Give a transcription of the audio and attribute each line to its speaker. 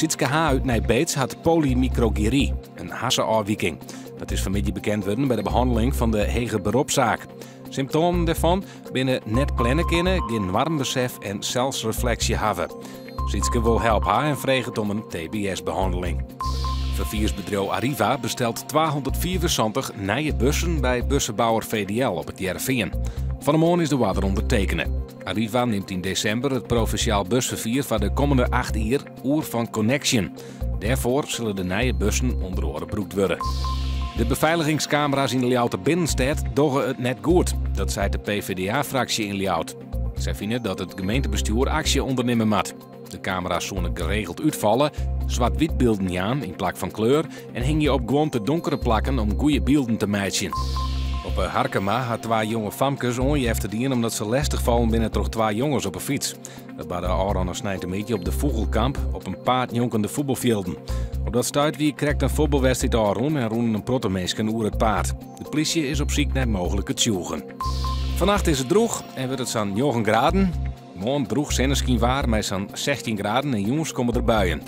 Speaker 1: Sietske H. út Nij Beets hat polymicrogyrie, in harsenôfwiking. Dat is fanmiddei bekend wurden by de behanneling fan de heger beropsaak. Symptoamen dêrfan binne net planne kinne, gjin noarmbesef en selsrefleksje hawwe. Sietske wol help ha en freget om in TBS-behanneling. Ferfiersbedriuw Arriva bestelt 275 nije bussen by bussebouwer VDL op It Hearrenfean. Fan 'e moarn is de oarder ûndertekene. Arriva nimt yn desimber it provinsjaal busferfier foar de kommende acht jier oer fan Connexxion. Dêrfoar sille de nije bussen ûnder oare brûkt wurde. De befeiligingskamera's yn de Ljouwerter binnenstêd dogge it net goed. Dat seit de PvdA-fraksje yn Ljouwert. Sy fine dat it gemeentebestjoer aksje ûndernimme moat. De kamera's soene geregeld útfalle, swart-wyt bylden jaan yn plak fan kleur en hingje op guon te donkere plakken om goede bylden te meitsjen. Op 'e Harkema ha twa jonge famkes oanjefte dien omdat se lestich fallen binne troch twa jonges op 'e fyts. Dat barde ôfrûne sneintemiddei op de Fûgelkamp op in paad njonken de fuotbalfjilden. Op dat stuit wie krekt in fuotbalwedstriid ôfrûn en rûnen in protte minsken oer it paad. De plysje is op syk nei mooglike tsjûgen. Fannacht is it drûch en wurdt it sa'n njoggen graden. Moarn drûch sinneskynwaar mei sa'n 16 graden en jûns komme der buien.